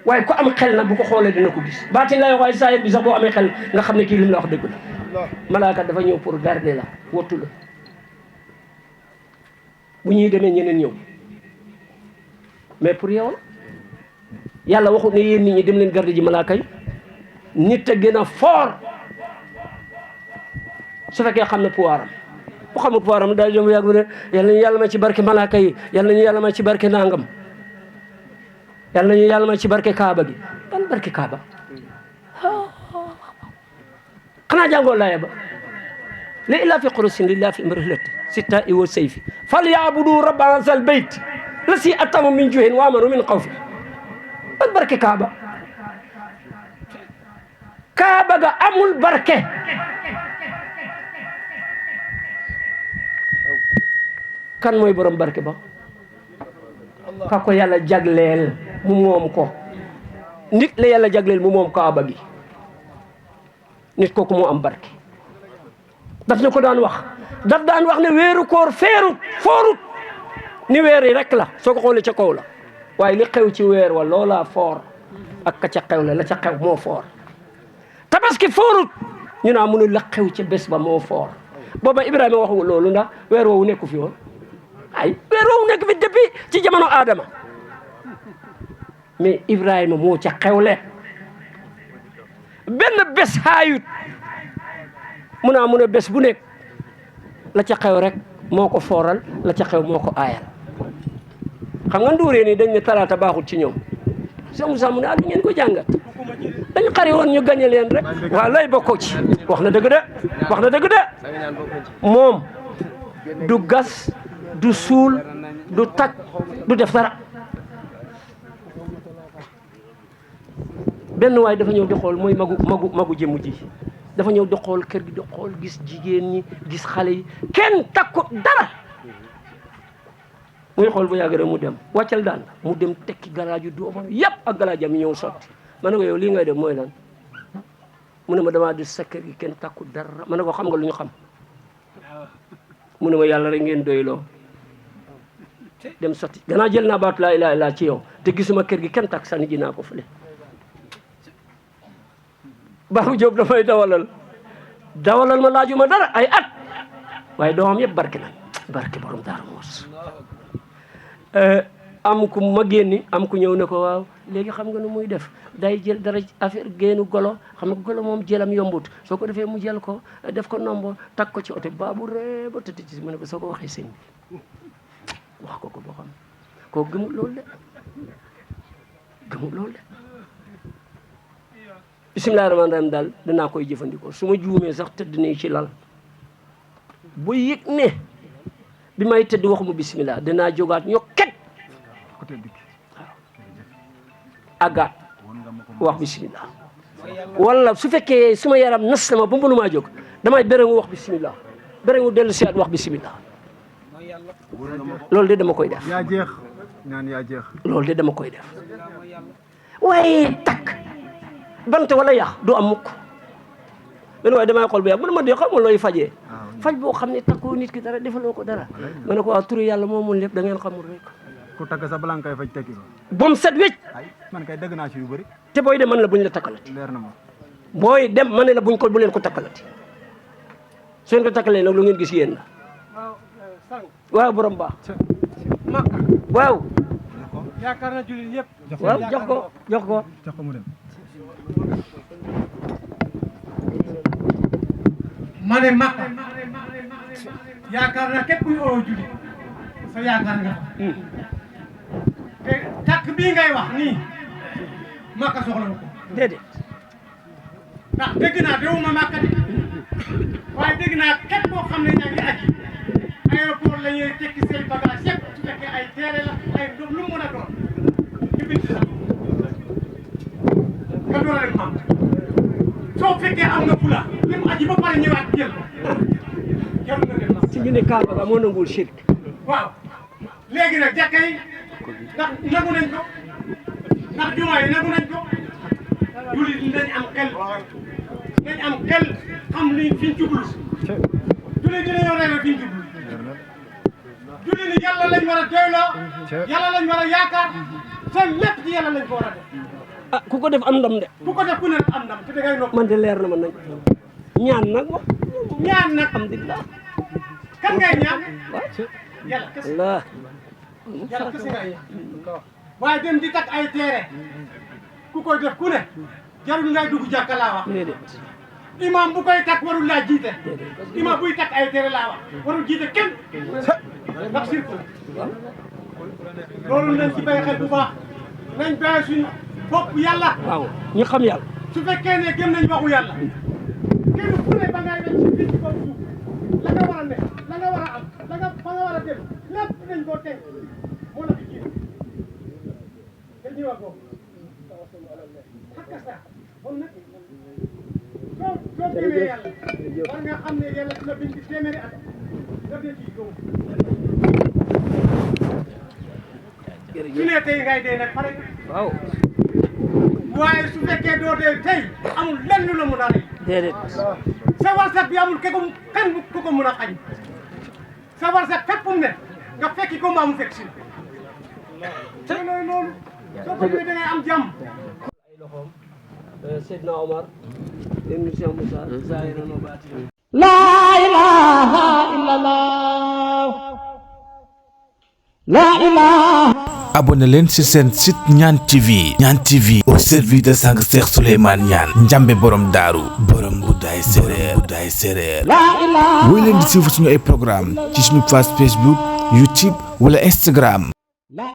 waaye ku am xel nag bu ko xoolee dina ko gis baatin lay wax waaye saahir bi sax boo amee xel nga xam ne kii lim la wax dëgg la malaaka dafa ñëw pour garder la wattu la bu ñuy demee ñeneen ñëw mais pour yow yàlla waxu ne yéen nit ñi dem leen garder ji malaaka yi nit a gën a fort su fekkee xam ne pouvoir am bu xamul pouvoir am daal jom yàgg ne yal nañu yàlla may ci barke malaaka yi yal nañu yàlla may ci barke nangam yal nañu yàlla may ci barke kaaba gi ban barke kaaba xanaa jàngoo laaya ba li illa fi qurasin lillah fi imrihilati sitta i wa sayfi fal yaabudu rabba hazal bayt la si atama min juhin wa amanu min xawfi ban barke kaaba kaaba ga amul barke kan mooy borom barke ba ka ko yàlla jagleel mu moom ko nit la yàlla jagleel mu moom kaaba gi nit kooku moo am barke daf ñu ko daan wax ne weeru koor foorut ni weer yi rek la soo ko xoolee ca kaw la waaye li xew ci weer wa loola foor ak ka ca xew la ca xew moo foor tabaski foorut ñu naa mënul la xew ca bés ba moo foor booba Ibrahima waxu loolu ndax weer woowu nekku fi woon ay weer woowu nekk fi depuis ci jamono Adama mais Ibrahima moo ca xewle benn bés haayut mun a bés bu nekk la ca xew rek moo ko fooral la ca xew moo ko aayal xam nga nduuree ni dañ ne talaata baaxut ci ñoom sa Moussa mu ne ah ngeen ko jàngat dañ xari woon ñu gañe leen rek waaw lay bokkoo ci wax na dëgg de moom du gas du suul du tag du def dara benn waay dafa ñëw di xool mooy magu jëmm ji dafa ñëw di xool kër gi di xool gis jigéen ñi gis xale yi kenn takku dara muy xool bu yàgg rek mu dem wàccal daan mu dem tekki galaaju doomam yëpp ak galaajam yi ñëw sotti ma ne ko yow lii ngay def mooy lan mu ne ma damaa di sa kër gi kenn takku dara ma ne ko xam nga lu ñu xam mu ne ma yàlla rek ngeen doyloo dem sotti gannaaw jël naa baatu laa ilaaha illallaah ci yow te gisuma kër gi kenn takk sànni ji naa ko fële Babou Diop dafay dawalal ma laajuma dara ay at waaye doomam yëpp barke nañ barke borom Daaru Muxti am ku ma génni am ku ñëw ne ko waaw léegi xam nga nu muy def day jël dara affaire génnu golo xam nga golo moom jëlam yombut soo ko defee mu jël ko def ko nombo takk ko ci oto baabu ree ba tëdd ci mu ne ko soo ko waxee sëñ bi wax ko boo xam koo gëmul loolu de bisimilah rahmaani rahiim daal danaa koy jëfandikoo su ma juumee sax tëdd nii ci lal bu yëg ne bi may tëdd waxuma bisimilah danaa jógaat ñokket àggaat wax bisimilah wala su fekkee suma yaram nas na ma ba mënumaa jóg damay berengu wax bisimilah berengu dellu si at wax bisimilah loolu de dama koy def. yaa jeex ñaan yaa jeex. loolu de dama koy def waaye takk bant wala yàq du am mukk benn waaye damay xool bu yàgg mu ne ma de xam nga looy fajee faj boo xam ne takkoo nit ki dara defaloo ko dara ma ne ko waaw turu yàlla moo mun lépp da ngeen xamul rek ku takk sa balaa nga koy faj tekki ko bom set wécc ay man kay dégg naa ci yu bëri te booy dem man la buñ la takkalati leer na ma booy dem man la buñ ko bu leen ko takkalati su ngeen ko takkalee nag lu ngeen gis yéen la waaw borom baax Makka waaw yaakaar na jullit yëpp waaw jox ko mu dem ma ne Makka yaakaar na képp kuy oo jullit sa yaakaar nga te takk bii ngay wax nii Makka soxla na ko déedéet ndax dégg naa dewuma Makka de waaye dégg naa képp koo xam ne yaa ngi aji aéroport la ñuy tekki say bagage yëpp su fekkee ay teere la ay lu mu mën a doon ñu bind sax nga door a dem am soo fekkee am nga fula li mu aji ba pare ñëwaat jël ko jarul nga dem ci ñu ne Kaaba ga moo nanguwul shirk waaw léegi nag jàkka yi ndax nagu nañ ko ndax jumaa yi nagu nañ ko jullit yi nañ am xel xam li fi ñu jublu jullit dina ñoo reere fi ñu jublu jullit ni yàlla lañ war a doyloo yàlla lañ war a yaakaar seen lépp ci yàlla lañ ko war a def ah ku ko def am ndam de ku ko def ku ne am ndam te da ngay noppi man de leer na ma nañ ñaan nag wax ñaan nag alhamdulilah kan ngay ñaan yàlla kese Allah yàlla kese ngay ñaan waaye dem di takk ay teere ku koy def ku ne jarul ngay dugg jàkka laa wax déedéet imam bu koy takk warul laa jiite imam buy takk ay teere laa wax warul jiite kenn ndax sirku loolu nañ ci bay xel bu baax nañ bàyyi suñu bopp yàlla waaw ñu xam yàlla su fekkee ne gëm nañ waxu yàlla kenn ku ne ba ngay def ci biir ci kaw suuf la nga war a ne la nga war a am la nga fa nga war a dem lépp dañ koo teg moo la fi jiitu te ñëwaat boobu xakka sa bon nag soo gëmee yàlla war nga xam ne yàlla dina bind téeméeri at nga dee ci kaw su ne tey ngay dee nag pare waaw waaye su fekkee doo dee tey amul lenn lu la mun a rey déedéet sa warsak bi amul kan ku ko mun a xañ sa warsak fépp mu ne nga fekki ko mbaa mu fekk si te loolu soo ko defee da ngay am jàmm ay loxoom Seydina Omar ibn Cheikh Moussa zahiran wa batinan La ilaha illallah. La ilaha. abonné leen ci seen site Niane TV. Niane TV au service de sang Cheikh Souleymane Niane Njambe borom daaru borom Budaay séeréer La ilaha. woy leen di suivre suñu ay programme ci suñu page Facebook YouTube wala Instagram